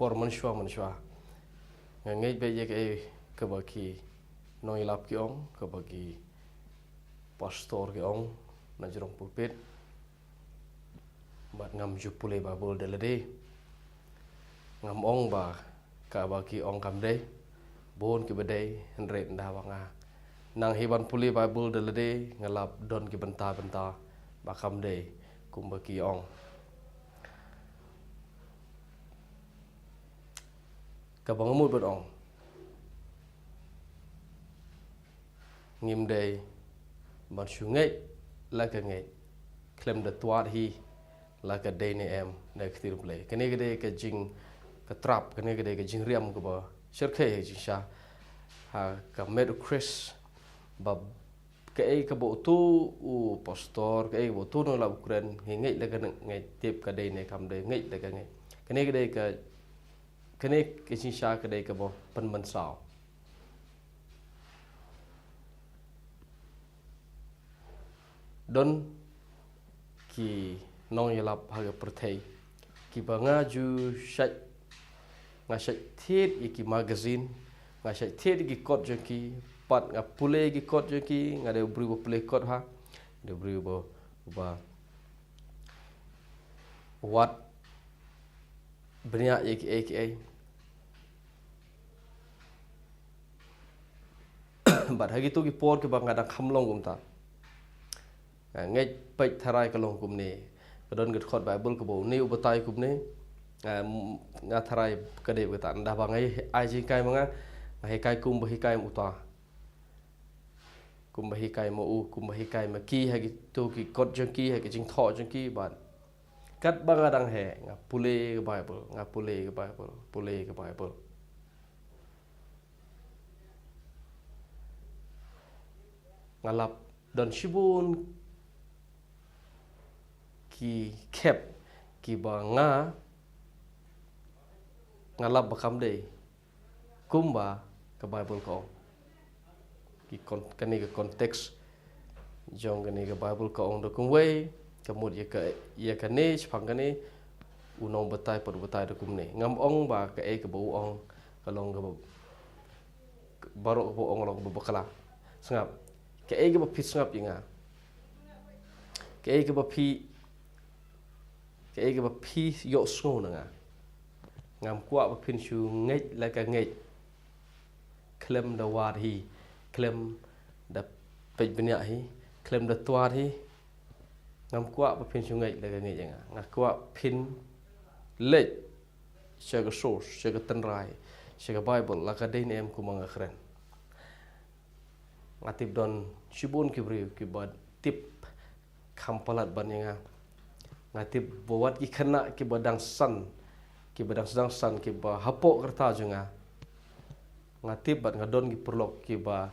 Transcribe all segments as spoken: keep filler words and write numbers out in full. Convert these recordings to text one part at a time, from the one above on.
por mynshuwa mynshuwa. Nga ngeit beit ïa kaei kaba ki nongïalap ki ong, kaba ki pastor ki ong na jrong pulpit. Bad ngam ju pule Baibl da lade. Ngam ong ba kaba ki ong kam dei. Bun kiba dei, hynrei ynda ba nga nang hi ban pule Baibl da lade, nga lap don ki bynta bynta ba kam dei kumba ki ong. Kaba nga mut ban ong, ngim dei ban shu ngeit la ka ngeit khlem da twad hi la ka dei ne em na ka ktien Blei. Kane ka dei ka jing, ka trap, kane ka dei ka jingriam kaba shyrkhei ha ka jingshisha ha ka met u Khrist, ba kaei kaba uto u pastor, kaei kaba uto u nongïalap u kren, ngi ngeit la ka ngeit, tip ka dei ne kam dei, ngeit la ka ngeit. Kane ka dei ka, kane ka jingshisha ka dei kaba pynmynsaw. Don ki nongïalap ha ka pyrthei kiba nga ju shait, nga shait thied ïa ki magazine, nga shait thied ïa ki kot jong ki, pat nga pule ïa ki kot jong ki. Nga dei u briew ba pule kot ha, dei u briew ba, ba wad bniah ïa kiei kiei. Bad ha kito ki por kiba nga dang kham long kumta, nga ngeit peit tharai ka long kumne. Ka don ka dkhot Baibl kaba une u batai kumne. Nga, nga tharai ka dei kata, ynda ba nga ai jinghikai ma nga, nga hikai kumba hikai ma uta, kumba hikai ma u, kumba hikai ma ki ha kito ki kot jong ki, ha ki jingthoh jong ki. Bad katba nga dang heh, nga pule ka Baibl, nga pule ka Baibl, pule ka Baibl. Nga lap don shibun ki khep kiba nga, nga lap ba kam dei kumba ka Baibl ka ong. Ki kon-, kane ka context jong kane ka Baibl ka ong da kumwei, ka mut ïa ka, ïa kane, shaphang kane, u nongbatai pat u batai da kumne. Ngam ong ba kaei kaba u ong ka long kaba, baroh kaba u ong ka long kaba bakla. Sngap. Kaei kaba phi sngap ïa nga, kaei kaba phi, kaei kaba phi ïohsngew na nga, ngam kwah ba phin shu ngeit la ka ngeit khlem da wad hi, khlem da peit bniah hi, khlem da twad hi. Ngam kwah ba phin shu ngeit la ka ngeit ïa nga. Nga kwah phin leit sha ka source, sha ka tynrai, sha ka Baibl, la ka dei ne em kumba nga kren. Nga tip don shibun ki briew kiba tip kham palat ban ïa nga. Nga tip ba wat ki khynnah kiba dang san, kiba dang sdang san, kiba hapoh ka rta jong nga. Nga tip bad nga don ki paralok kiba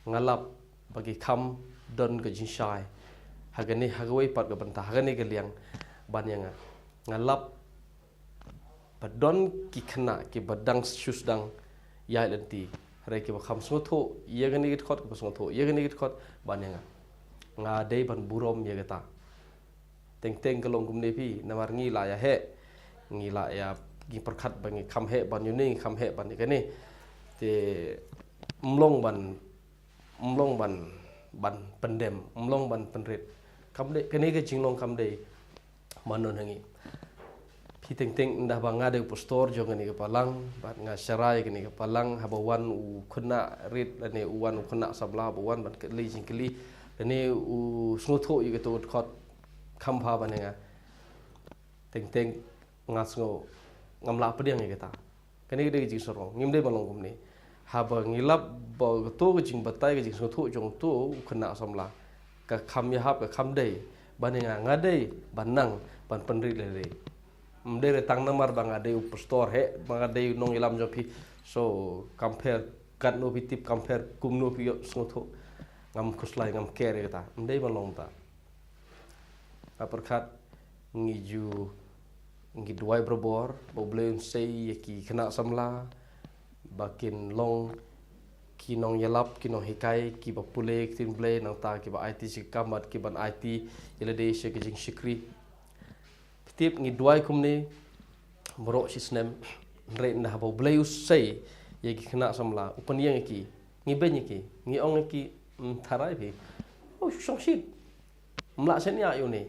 nga lap ba ki kham don ka jingshai ha kane, ha kawei pat ka bynta, ha kane ka liang ban ïa nga. Nga lap ba don ki khynnah kiba dang shu sdang ïaid lynti, hynrei kiba kham sngewthuh ïa kane ka dkhot, kiba sngewthuh ïa kane ka dkhot ban ïa nga. Nga dei ban burom ïa kata. Teng teng ka long kumne phi, namar ngi la ïa heh, ngi la ïa, ngi pyrkhat ba ngi kham heh ban ïa une, ngi kham heh ban ïa kane. Te ym long ban, ym long ban, ban pyndem, ym long ban pynrit. Kam dei, kane ka jinglong kam dei mano na ngi. Phi teng teng, ynda ba nga dei u pastor jong kane ka balang, bad nga sharai kane ka balang, haba wan u khynnah rit lane u wan u khynnah samla, haba wan ban kylli jingkylli lane u sngewthuh ïa kato ka dkhot, kham bha ban ïa nga. Teng teng nga sngew ngam lah pdiang ïa kata. Kane ka dei ka jingsarong, ngim dei ban long kumne. Haba ngi lap ba kato ka jingbatai, ka jingsngewthuh jong uto u khynnah samla ka kham ïahap, ka kham dei ban ïa nga, nga dei ban nang ban pynrit lei lei. Ym dei re tang namar ba nga dei u pastor heh, ba nga dei u nongïalam jong phi, so compare katno phi tip, compare kumno phi ïoh sngewthuh. Ngam khuslai, ngam care ïa kata. Ym dei ban long kata. Nga pyrkhat ngi ju, ngi duwai barabor ba U Blei un sei ïa ki khynnah samla ba kin long ki nongïalap, ki nonghikai, kiba pule ka ktien Blei, nangta kiba aiti sha ka kam bad kiban aiti ïa lade sha ka jingshakri. Phi tip, ngi duwai kumne baroh shi snem, Hynrei ynda haba U Blei u sei ïa ki khynnah samla, u pynïeng ïa ki, ngi beiñ ïa ki, ngi ong ïa ki, "Ym tharai phi. Oh, shu shongshit. Ym lah shen ïa u ne."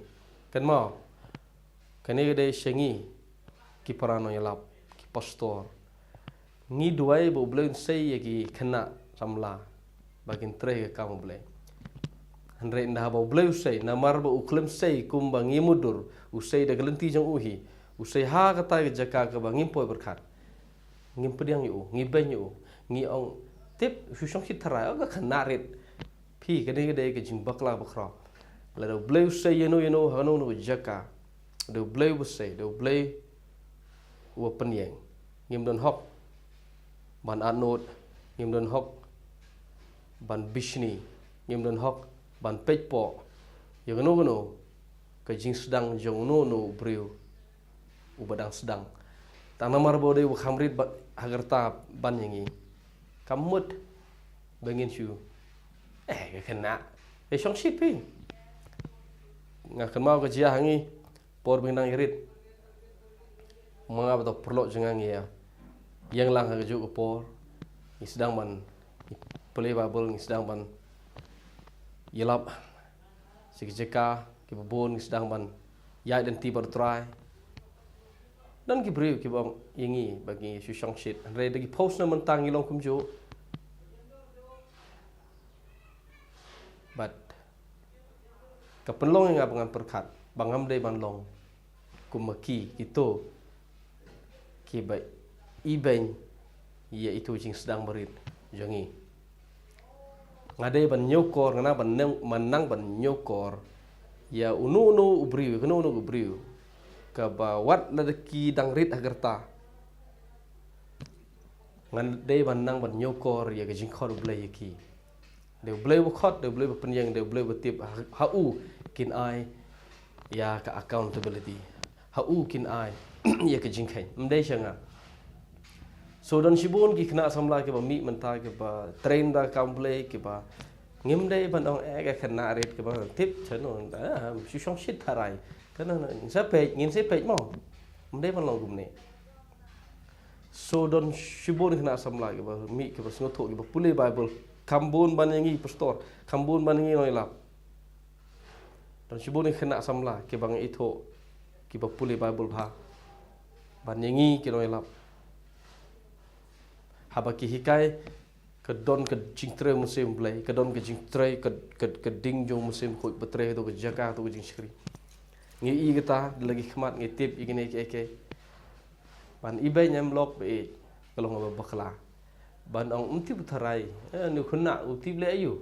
Kynmaw, kane ka dei sha ngi ki para nongïalap, ki pastor. Ngi duwai ba U Blei un sei ïa ki khynnah samla ba kin trei ka kam U Blei. Hynrei ynda haba U Blei u sei, namar ba u khlem sei kumba ngi mutdur, u sei da ka lynti jong u hi, u sei ha kata ka jaka kaba ngim poi pyrkhat. Ngim pdiang ïa u, ngi beiñ ïa u, ngi ong, "Tip, shu shongshit tharai, oh, ka khynnah rit." Phi, kane ka dei ka jingbakla bakhraw. Lada U Blei u sei ïano ïano ha kano kano ka jaka, da U Blei uba sei, da U Blei uba pynïeng. Ngim don hok ban atnud, ngim don hok ban bishni, ngim don hok ban peit poh ïa kano kano ka jingsdang jong uno uno u briew uba dang sdang. Tang namar ba u dei uba kham rit ba, ha ka rta ban ïa ngi, kam mut ba ngin shu, "Eh, ka khynnah, eh, shongshit phi." Nga kynmaw ka jia ha ngi, por ba ngi dang ïarit, ma nga bad u paralok jong nga ngi ïa ïeng lang ha kajuh ka por, ngi sdang ban, ngi pule Baibl, ngi sdang ban ïalap sha ki jaka kiba bun, ngi sdang ban ïaid lynti bad U Trai. Don ki briew kiba ong ïa ngi ba ngi shu shongshit, hynrei da ki post na mynta ngi long kumjuh. Bad ka pynlong ïa nga ba ngan pyrkhat ba ngam dei ban long kum ma ki, kito kiba ibeiñ ïa ito jingsdang barit jong ngi. Nga dei ban ñiewkor, nga nang ban nang, man nang ban ñiewkor ïa uno uno u briew, kano kano u briew kaba wat lada ki dang rit ha ka rta, nga dei ban nang ban ñiewkor ïa ka jingkhot U Blei ïa ki. Dei U Blei uba khot, dei U Blei uba pynïeng, dei U Blei uba tip, ha, ha u kin ai ïa ka accountability, ha u kin ai ïa ka jingkheiñ, ym dei sha nga. So don shibun ki khynnah samla kiba mih mynta kiba train da ka kam Blei, kiba ngim dei ban ong, "Eh, ka khynnah rit kiba tip shano, ah, shu shongshit tharai." Kane ngin sa peit, ngin sa peit mo. Ym dei ban long kumne. So don shibun khynnah samla kiba mih, kiba sngewthuh, kiba pule Baibl, kham bun ban ïa ngi pastor, kham bun ban ïa ngi nongïalap. Don shibun khynnah samla kiba nga ithuh kiba pule Baibl bha ban ïa ngi ki nongïalap. Haba ki hikai, ka don ka jingtrei Mynsiem Blei, ka don ka jingtrei, ka, ka, ka ding jong Mynsiem Bakhuid ba trei hato ka jaka, hato ka jingshakri. Ngi i kata da la ki khmat, ngi tip ïa kine kiei kiei. Ban ibeiñ em lok ba ïeit, ka long kaba bakla. Ban ong, "Ym tip u tharai, eh, une u khynnah u tip leh aïu."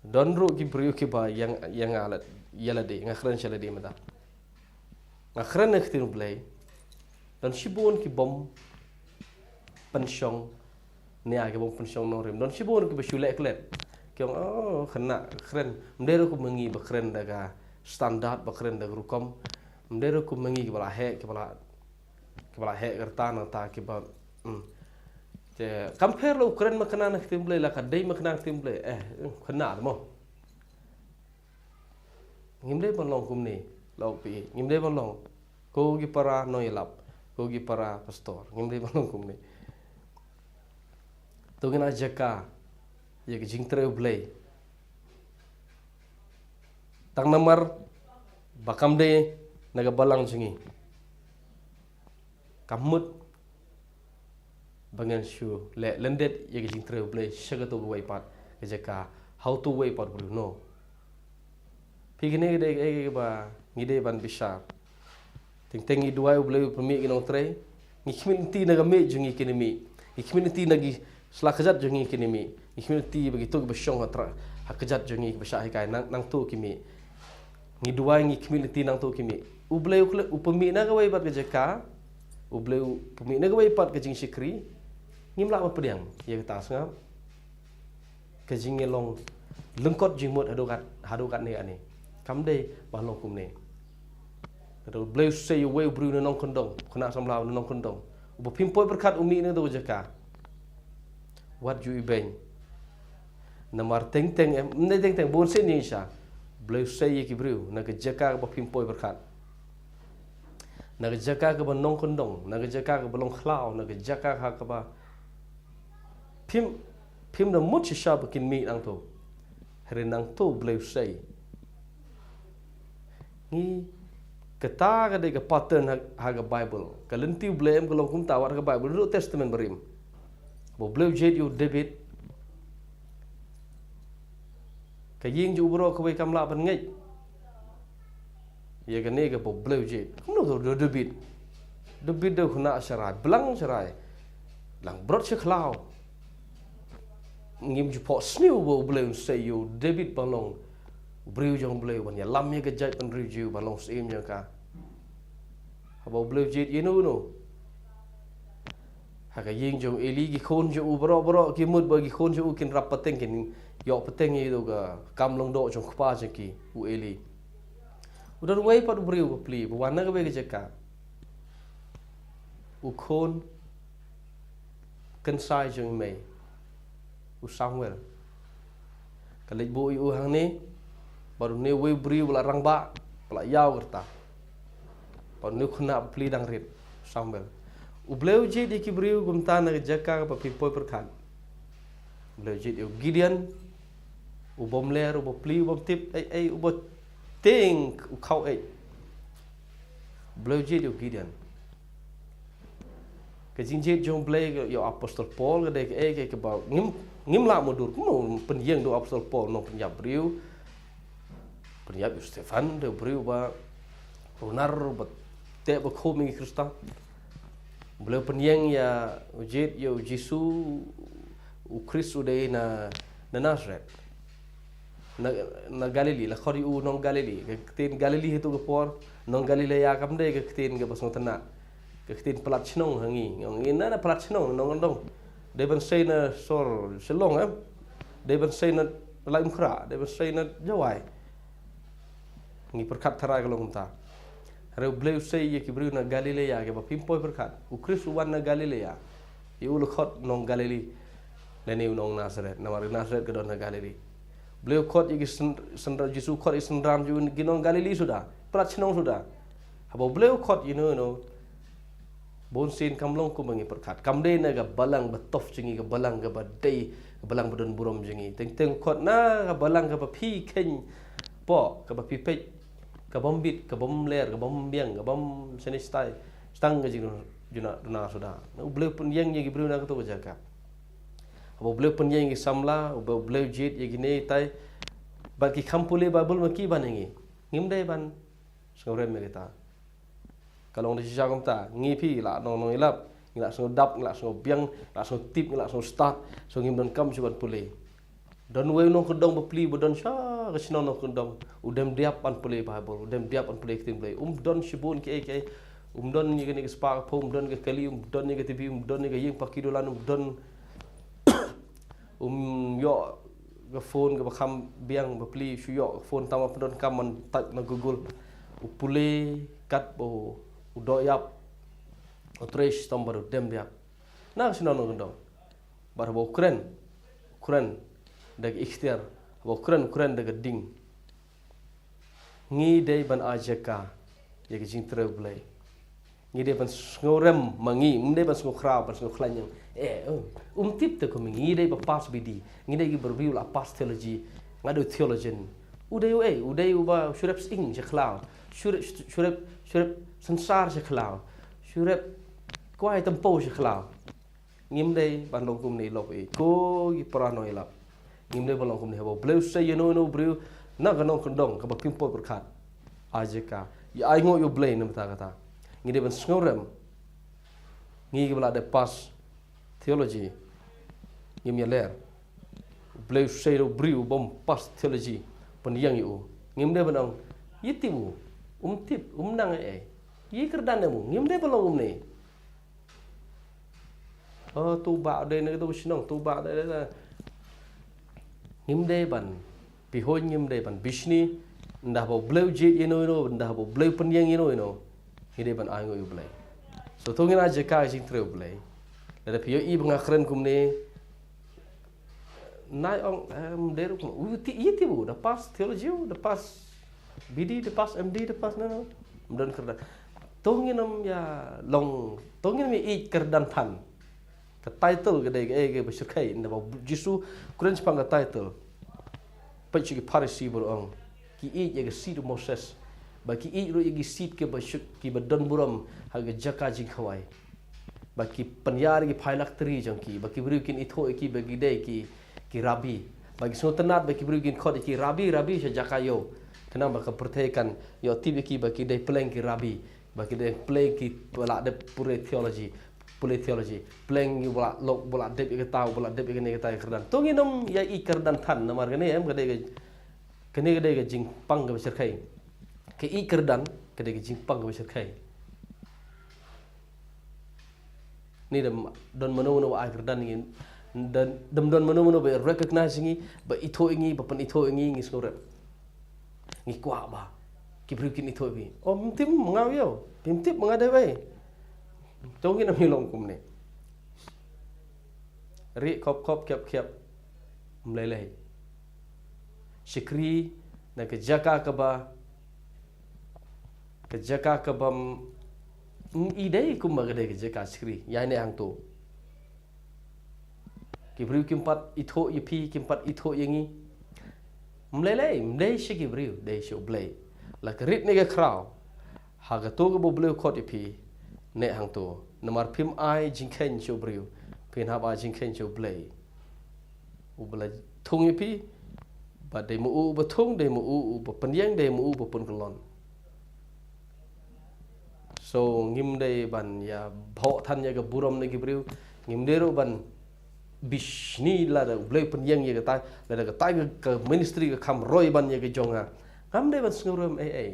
Don ruh ki briew kiba ïa nga, ïa nga la, ïa lade, nga kren sha lade mynta. Nga kren na ka ktien U Blei. Don shibun ki bym pynshong nia, ki bym pynshong nongrim. Don shibun kiba shu leh klet. Ki ong, "Oh, khynnah kren." Ym dei ruh kum ma ngi ba kren da ka standard, ba kren da ka rukom. Ym dei ruh kum ma ngi kiba la heh, kiba la, kiba la heh ka rta nangta kiba, hmm. Te kam pher la u kren makna na ka ktien Blei, la ka dei makna ka ktien Blei. Eh, khynnah mo. Ngim dei ban long kumne, la u phi. Ngim dei ban long. Ko ki para nongïalap, ko ki para pastor, ngim dei ban long kumne. To ngin ai jaka ïa ka jingtrei U Blei. Tang namar ba kam dei na ka balang jong ngi, kam mut ba ngan shu leh lyndet ïa ka jingtrei U Blei sha kato kawei pat ka jaka, ha uto uwei pat u briew, no. Phi, kine ki dei, eh, kiba ngi dei ban bishar. Teng teng ngi duwai U Blei u pynmih ki nongtrei. Ngi khmih lynti na ka miej jong ngi kin ïa mih. Ngi khmih lynti na ki sla kjat jong ngi kin ïa mih. Ngi khmih lynti ba kito kiba shong ha tra, ha kjat jong ngi kiba shah hikai nang, nangto ki mih. Ngi duwai, ngi khmih lynti nangto ki mih. U Blei u khlem, u pynmih na kawei pat ka jaka, U Blei u pynmih na kawei pat ka jingshakri, ngim lah ban pdiang ïa kata, sngap. Ka jingïalong lyngkot jingmut haduh kat, haduh katne katne. Kam dei ban long kumne. Kata U Blei u sei ïa uwei u briew na nongkyndong, khynnah samla na nongkyndong, uba phim poi pyrkhat u mih na kato ka jaka. Wat ju ibeiñ. Namar teng teng, em, ym dei teng teng, bun sien ïa ngi sha. U Blei u sei ïa ki briew na ka jaka kaba phim poi pyrkhat. Na ka jaka kaba nongkyndong, na ka jaka kaba long khlaw, na ka jaka ha kaba phim, phim da mut shisha ba kin mih nangto. Hynrei nangto U Blei u sei. Ngi, kata ka dei ka pattern ha, ha ka Bible. Ka lynti U Blei em ka long kumta wat ha ka Bible, ruh Testament Barim. Ba U Blei u jied ïa u David. Ka ïing jong u baroh kawei kam lah ban ngeit ïa kane kaba U Blei u jied. Kumno u David. David dei u khynnah sharai, blang sharai. Langbrot sha khlaw. Ngim ju phohsniew ba U Blei un sei ïa u David ban long u briew jong U Blei, ban ïalam ïa ka jaitbynriew jong u, ban long syiem jong ka. Haba U Blei u jied ïano ïano. Ha ka ïing jong u Eli, ki khun jong u baroh baroh ki mut ba ki khun jong u kin rap pateng, kin ïoh pateng ïa u ka kam lyngdoh jong u kpa jong ki, u Eli. U don uwei pat u briew bapli ba wan na kawei ka jaka. U khun kynsai jong i mei, u Samuel. Ka leit buh ïa u hangne bad une uwei u briew ba la rangbah, ba la ïaw ka rta. Bad une u khynnah bapli dang rit, u Samuel. U Blei u jied ïa ki briew kumta na ka jaka kaba phim poi pyrkhat. U Blei u jied ïa u Gideon, u bym ler, u bapli, u bym tip ei ei, u ba tieng, u khaw ei. U Blei u jied ïa u Gideon. Ka jingjied jong U Blei ïa u Apostol Paul ka dei kaei kaei kaba ngim, ngim lah mutdur. Kumno pynïeng da u Apostol Paul, nongpynïap briew, pynïap ïa u Stephan, dei u briew ba runar, ba teh ba khum ïa ki Khristan. U Blei u pynïeng ïa u, jied ïa u Jisu, u Khrist u dei na, na Nazareth. Na, na Galili, la khot ïa u nong Galili. Ka ktien Galili hato ka por, nong Galilea kam dei ka ktien kaba sngewtynnat. Ka ktien palat shnong ha ngi. Ngi na, na palat shnong, nongkyndong. Dei ban sei na sor Shillong, eh. Dei ban sei na Laitumkhrah, dei ban sei na Jowai. Ngi pyrkhat tharai ka long kumta. Hynrei U Blei u sei ïa ki briew na Galilea, kiba phim poi pyrkhat. U Khrist u wan na Galilea. Ïa u la khot nong Galili. Lane u nong Nazareth, namar Nazareth ka don ha Galili. U Blei u khot ïa ki syn-, synra-, Jisu u khot ïa ki synran jong u ki nong Galili suda. Palat shnong suda. Haba U Blei u khot ïano ïano, bunsien kam long kumba ngi pyrkhat. Kam dei na ka balang ba tough jong ngi, ka balang kaba dei, ka balang ba don burom jong ngi. Teng teng u khot na ka balang kaba phi kheiñ poh, kaba phi peit, ka bym bit, ka bym ler, ka bym biang, ka bym shane shatai. Tang ka jingduna, duna suda. Na U Blei u pynïeng ïa ki briew na kato ka jaka. Haba U Blei u pynïeng ïa ki samla, U Blei, U Blei u jied ïa kine tai. Bad ki kham pule Baibl ma ki ban ïa ngi. Ngim dei ban sngewrem ïa kita. Ka long da shisha kumta, ngi phi la nong nongïalap, ngi la sngewdap, ngi la sngewbiang, ngi la sngewtip, ngi la sngewstad, so ngim donkam shuh ban pule. Don uwei u nongkyndong bapli ba don sha ka shnong nongkyndong, u dem dep ban pule Baibl, u dem dep ban pule ka ktien Blei. Um don shibun kiei kiei, um don ïa kane ka spah ka phew, um don ka kali, um don ïa ka T V, um don ïa ka ïing paki dulan, um don Um ïoh ka phone kaba kham biang bapli, shu ïoh ka phone tang ba pyndonkam ban type na Google. U pule katba u, u doh ïap, u trei shitom bad u dem ïap. Na ka shnong nongkyndong. Bad haba u kren, u kren da ka iktiar, haba u kren, u kren da ka ding. Ngi dei ban ai jaka ïa ka jingtrei U Blei. Ngi dei ban sngewrem ma ngi, ngim dei ban sngewkhraw, ban sngewkhlaiñ. Eh, um, um tip te kum ngi dei ba pass B D, ngi dei ki briew la pass theology, nga dei theologian. U dei uei, u dei uba shu rep sying sha khlaw, shu rep, shu rep, shu rep synsar sha khlaw, shu rep kwai tympew sha khlaw. Ngim dei ban long kumne lok i ko ki para nongïalap. Ngim dei ban long kumne haba U Blei u sei ïano ïano u briew na ka nongkyndong kaba phim poi pyrkhat. Ai jaka. Ïa ai nguh ïa U Blei na bynta kata. Ngi dei ban sngewrem. Ngi kiba la dep pass theology. Ngim ïaler. U Blei u sei da u briew bym pass theology. Pynïeng ïa u. Ngim dei ban ong. Ïa tip u. Um tip. Um nang ei ei. Ïa kyrdan em u. Ngim dei ban long kumne. Oh, tu bah dei na tu shnong, tu bah dei, dei, dei. Ngim dei ban, pi hoi ngim dei ban bishni, nda haba U Blei u jied ïano ïano, nda haba U Blei u pynïeng ïano ïano. Ngi dei ban ai nguh ïa U Blei. So tu ngin ai jaka jingtrei U Blei. Lada phi ïohi ba nga kren kumne, nai ong, em, dei ruh kumne. U ti, ïa ti u, da pass theology u, da pass B D, da pass M D, da pass no, no. Mdon kyrdan. To ngin ym ïa long, to ngin ym ïa ïeit kyrdan than. Ka title ka dei kaei kaba shyrkhei, naba Jisu kren shaphang ka title. Peit sha ki Pharisi baroh, ki ïeit ïa ka seat of Moses. Ba ki ïeit ruh ïa ki seat kiba shuk, kiba don burom ha ka jaka jingkhawai. Ba ki pynïar ïa ki phylactery jong ki, ba ki briew kin ithuh ïa ki ba ki dei ki, ki rabbi. Ba ki sngewtynnad ba ki briew kin khot ïa ki rabbi, rabbi sha jaka ïew. Khnang ba ka pyrthei kan ïoh tip ïa ki ba ki dei pleng ki rabbi. Ba ki dei pleng kiba la dep pule theology, pule theology. Pleng kiba la lok, ba la dep ïa kata, ba la dep ïa kane kata ïa kyrdan. To ngin ym ïa ïeit kyrdan than, namar kane em ka dei ka, kane ka dei ka jingpang kaba shyrkhei. Ka ïeit kyrdan ka dei ka jingpang kaba shyrkhei. Ni dem don mano mano ba ai kyrdan ngi, dem don mano mano ba recognize ngi, ba ithuh ngi, ba pynithuh ngi, ngi sngewrem. Ngi kwah ba ki briew kin ithuh ïa phi. Ym tip ma nga ïew, phim tip ma nga dei wei. To ngin ym ïa long kumne. Rieh khop khop khiap khiap. Ym lei lei. Shakri na ka jaka kaba, ka jaka kaba ym, i dei kumba ka dei ka jaka shakri. Ïaineh hangto. Ki briew kim pat ithuh ïa phi, kim pat ithuh ïa ngi. Ym lei lei, ym dei sha ki briew, dei sha U Blei. La ka rit ne ka khraw, ha kato kaba U Blei u khot ïa phi, neh hangto. Namar phim ai jingkheiñ sha u briew, phin hap ai jingkheiñ sha U Blei. Uba la thung ïa phi, bad dei ma u uba thung, dei ma u uba pynïeng, dei ma u uba pynkyllon. So ngim dei ban ïa bhoh than ïa ka burom na ki briew. Ngim dei ruh ban bishni lada U Blei u pynïeng ïa katai, lada katai ka, ka ministry ka kham roi ban ïa ka jong nga. Ngam dei ban sngewrem ei ei.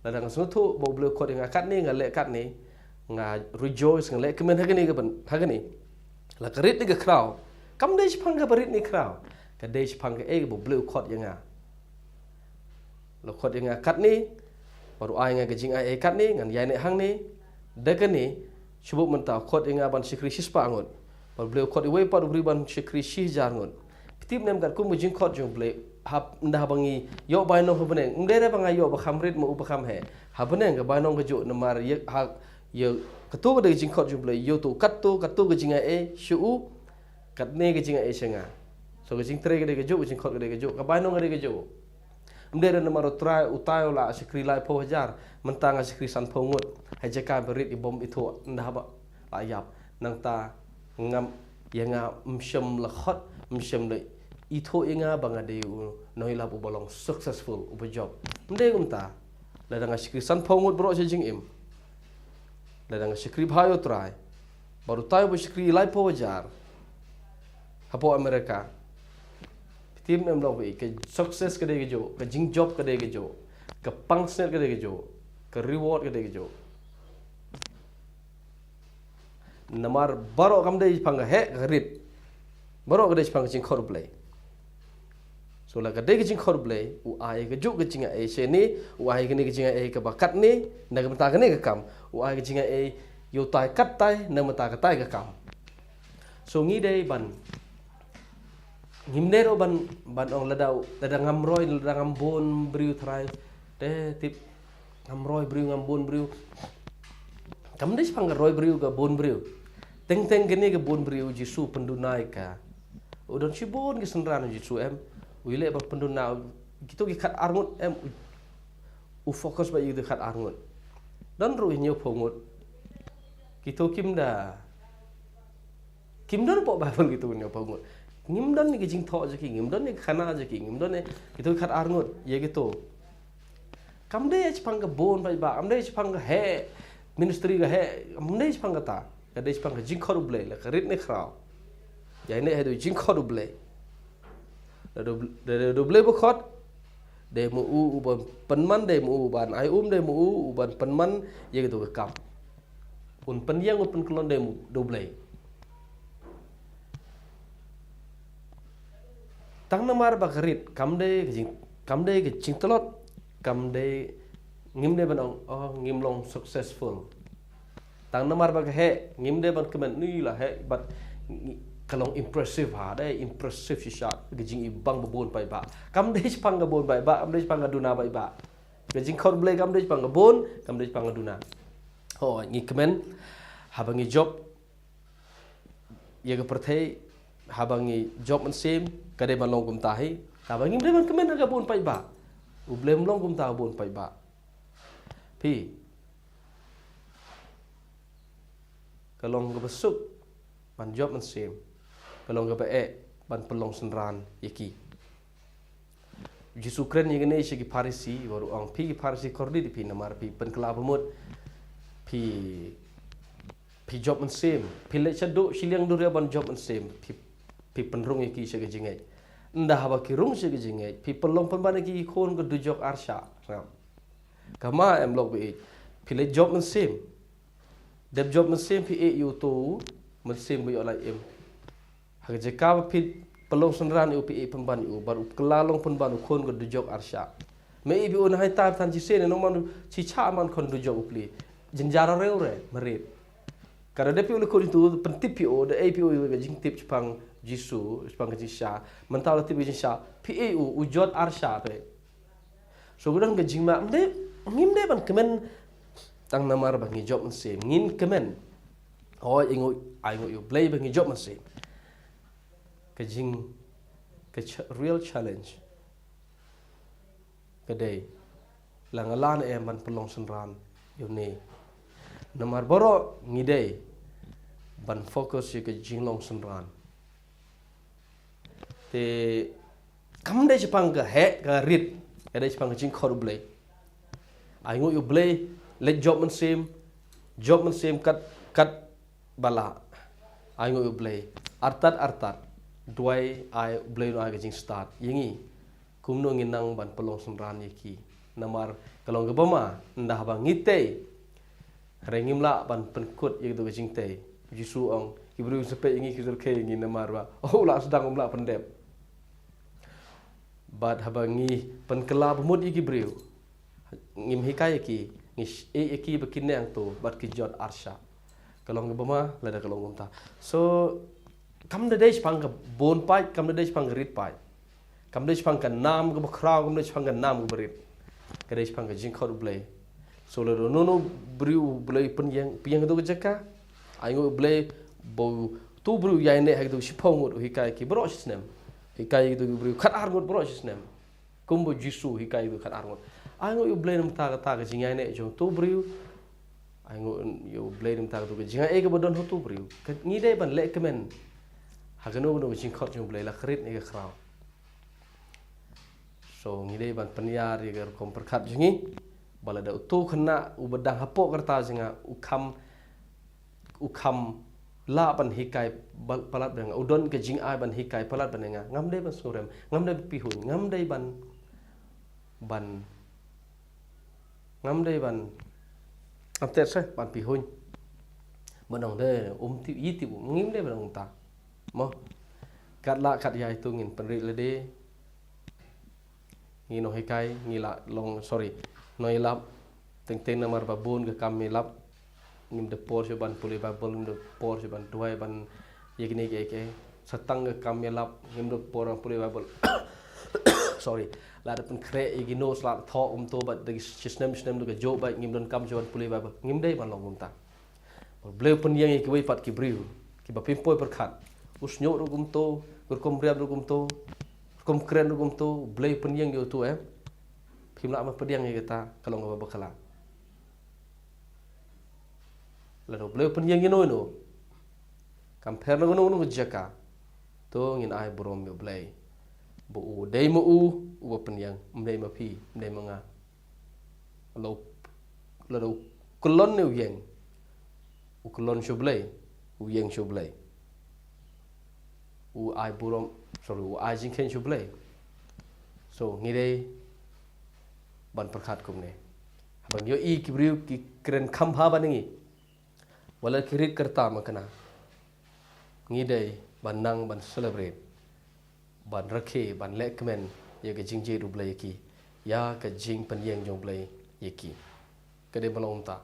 Lada nga sngewthuh ba U Blei u khot ïa nga katne, nga leh katne, nga rejoice, nga leh kmen ha kane ka ban, ha kane. La ka rit ne ka khraw, kam dei shaphang kaba rit ne khraw. Ka dei shaphang kaei kaba U Blei u khot ïa nga. La khot ïa nga katne, bad u ai nga ka jingai ei katne, ngan ïaineh hangne. Da kane, shu buh mynta u khot ïa nga ban shakri shispah ngut. Bad U Blei u khot iwei pat u briew ban shakri shi hajar ngut. Phi tip ne em katkum ka jingkhot jong U Blei, hap, ynda haba ngi ïoh bainong ha bneng, ym dei re ba nga ïoh ba kham rit ma u ba kham heh. Ha bneng ka bainong kajuh namar ïa, ha, ïa, kato ka dei ka jingkhot jong U Blei, ïoh to katto, katto ka jingai ei sha u, katne ka jingai ei sha nga. So ka jingtrei ka dei kajuh, ka jingkhot ka dei kajuh, ka bainong ka dei kajuh. Ym dei re namar u trai, utai u la shakri laiphew hajar, mynta nga shakri sanphew ngut. Ha jaka ba rit i bym ithuh, ynda haba la ïap. Nangta ngam, ïa nga ym shym la khot, ym shym la ithuh ïa nga ba nga dei u nongïalap uba long successful, uba jop. Ym dei kumta. Lada nga shakri sanphew ngut baroh sha jingim. Lada nga shakri bha ïa u trai. Bad utai uba shakri laiphew hajar hapoh America. Phi tip ne em long ba i, ka success ka dei kajuh, ka jingjop ka dei kajuh, ka pansngiat ka dei kajuh, ka reward ka dei kajuh. Namar baroh kam dei shaphang ka heh ka rit. Baroh ka dei shaphang ka jingkhot U Blei. So la ka dei ka jingkhot U Blei, u ai kajuh ka jingai ei shane, u ai kane ka jingai ei kaba katne, na ka bynta kane ka kam, u ai ka jingai ei ïa utai kattai, na ka bynta katai ka kam. So ngi dei ban, ngim dei ruh ban, ban ong lada, lada ngam roi, lada ngam bun briew trai. Te tip, ngam roi briew, ngam bun briew. Kam dei shaphang ka roi briew ka bun briew. Teng teng kane ka bun briew u Jisu pynduna ïa ka. U don shibun ki synran u Jisu em. U ïaleh ba pynduna, kito ki khat ar ngut em. U, u focus ba ïa kito khat ar ngut. Don ruh hynñiewphew ngut. Kito kim da Kim don hapoh Baibl kito hynñiewphew ngut. Ngim don ïa ki jingthoh jong ki, ngim don ïa ki khana jong ki, ngim don ïa kito khat ar ngut, ïa kito. Kam dei shaphang ka bun paidbah, kam dei shaphang ka heh, ministry ka heh, kam dei shaphang kata. Ka dei shaphang ka jingkhot U Blei, la ka rit ne khraw. Ïa ine ha dei jingkhot U Blei. Da U, da, da U Blei ba khot, dei ma u uban pynman, dei ma u uban ai um, dei ma u uban pynman ïa kito ka kam. Un pynïeng, un pynkyllon dei ma U, da U Blei. Tang namar ba ka rit, kam dei ka jing, kam dei ka jingtlot, kam dei, ngim dei ban ong, oh, ngim long successful. Tang namar ba ka heh, ngim dei ban kmen, ni la heh, bad ngi, ka long impressive ha, dei impressive shisha, ka jingibang ba bun paidbah. Kam dei shaphang ka bun paidbah, kam dei shaphang ka duna paidbah. Ka jingkhot Blei kam dei shaphang ka bun, kam dei shaphang ka duna. Hooid, ngi kmen, haba ngi jop ïa ka pyrthei, haba ngi jop mynsiem, ka dei ban long kumta hi. Haba ngim dei ban kmen ha ka bun paidbah, U Blei um long kumta ha ka bun paidbah. Phi, ka long kaba suk ban jop mynsiem, ka long kaba eh ban pynlong synran ïa ki. Jisu kren ïa kane sha ki Pharisi, bad u ong, phi ki Pharisi, kordit ïa phi, namar phi pynkylla bamut, phi, phi jop mynsiem, phi leit shaduh shiliang duriaw ban jop mynsiem, phi, phi pynrung ïa ki sha ka jingngeit. Ynda haba ki rung sha ka jingngeit, phi pynlong pynban ïa ki khun ka dujok arshah. Ngam. Kama em lok ba ïeit, phi leit jop mynsiem. Dep jop mynsiem phi ïeh ïa uto u mynsiem ba ïoh lait im. Ha ka jaka ba phi pynlong synran ïa u, phi ïeh pynban ïa u, bad u kylla long pynban u khun ka dujok arshah. Me ïeh phi u na hai tai than shisien, nongman shi cha man khun dujok u pli. Jynjar rew re, marit. Ka da dep phi u leh khun itu, pyntip phi u, da ei phi u ka jingtip shaphang Jisu, shaphang ka jingshisha. Mynta u la tip ka jingshisha, phi ïeh u, u jot arshah phi. So, ka don ka jingma, ym dei, ngim dei ban kmen tang namar ba ngi jop mynsiem, ngin kmen. Hooid, ai nguh, ai nguh ïa U Blei ba ngi jop mynsiem. Ka jing, ka cha-, real challenge ka dei, la nga lah ne em ban pynlong synran ïa une? Namar baroh ngi dei ban focus ïa ka jinglong synran. Te kam dei shaphang ka heh ka rit, ka dei shaphang ka jingkhot U Blei. Ai nguh ïa U Blei, leit jop mynsiem, jop mynsiem kat, kat ba lah. Ai nguh ïa U Blei, artat, artat, duwai, ai U Blei un ai ka jingstad ïa ngi. Kumno ngin nang ban pynlong synran ïa ki? Namar ka long kaba ma, ynda haba ngi tei, hynrei ngim lah ban pynkut ïa kito ka jingtei. Jisu ong, ki briew sa peit ïa ngi, ki sa rkhie ïa ngi namar ba, oh, u la sdang, um lah pyndep. Bad haba ngi pynkylla bamut ïa ki briew, ngim hikai ïa ki, ngi sh-, ïeh ïa ki ba kin nang to, bad ki jot arshah. Ka long kaba ma, lada ka long kumta. So, kam da dei shaphang ka bun paid, kam da dei shaphang ka rit paid. Kam dei shaphang ka nam kaba khraw, kam dei shaphang ka nam kaba rit. Ka dei shaphang ka jingkhot U Blei. So lada uno uno u briew U Blei pynïeng, pynïeng ha katu ka jaka, ai nguh ïa U Blei ba uto u briew u ïaineh ha katu shiphew ngut, u hikai ïa ki baroh shi snem. Hikai ïa kitu ki briew khatar ngut baroh shi snem. Kumba U Jisu u hikai ïa kitu khatar ngut. Ai nguh ïa U Blei namar kata ka jingïaineh jong uto u briew. Ai nguh ïa U Blei namar kata katu ka jingaiei kaba don ha uto u briew. Ka, ngi dei ban leh kmen ha kano kano ka jingkhot jong U Blei, la ka rit ne ka khraw. So, ngi dei ban pynïar ïa ka rukom pyrkhat jong ngi, ba lada uto u khynnah uba dang hapoh ka rta jong nga u kham, u kham lah ban hikai ba-, palat bad nga, u don ka jingai ban hikai palat bad nga, ngam dei ban sngewrem, ngam dei ban pihuiñ, ngam dei ban, ban, ngam dei ban, ngam teh se ban pihuiñ. Ban ong de, um tip, i tip, ngim dei ban ong ta. Mo. Kat lah kat ïai tu ngin pynrit lade. Ngi nonghikai, ngi la long, sorry, nongïalap. Teng teng namar ba bun ka kam ïalap. Ngim da por shuh ban pule Bible, ngim da por shuh ban duwai, ban ïa kine kiei kiei. Sa tang ka kam ïalap, ngim da por ban pule Bible. Sorry. La da pynkhreh ïa ki notes, la thoh kumto bad da ki shisnem shisnem da ka jop bad ngim donkam shuh ban pule Bible. Ngim dei ban long kumta. Ba U Blei u pynïeng ïa kiwei pat ki briew kiba phim poi pyrkhat. U shñiuh ruh kumto, ka rukom riam ruh kumto, rukom kren ruh kumto, U Blei u pynïeng ïa uto, em. Phim lah ban pdiang ïa kata, ka long kaba bakla. Lada U Blei u pynïeng ïano ïano, kam pher na kano kano ka jaka, to ngin ai burom ïa U Blei ba u dei ma u uba pynïeng, ym dei ma phi, ym dei ma nga. Lada u, lada u kyllon ne u ïeng, u kyllon sha U Blei, u ïeng sha U Blei. U ai burom, sorry, u ai jingkheiñ sha U Blei. So, ngi dei ban pyrkhat kumne. Haba ngi ïohi ki briew ki kren kham bha ban ngi, wat la ki rit ka rta ma kane, ngi dei ban nang ban celebrate, ban rakhe, ban leh kmen ïa ka jingjied U Blei ïa ki, ïa ka jingpynïeng jong U Blei ïa ki. Ka dei ban long kumta.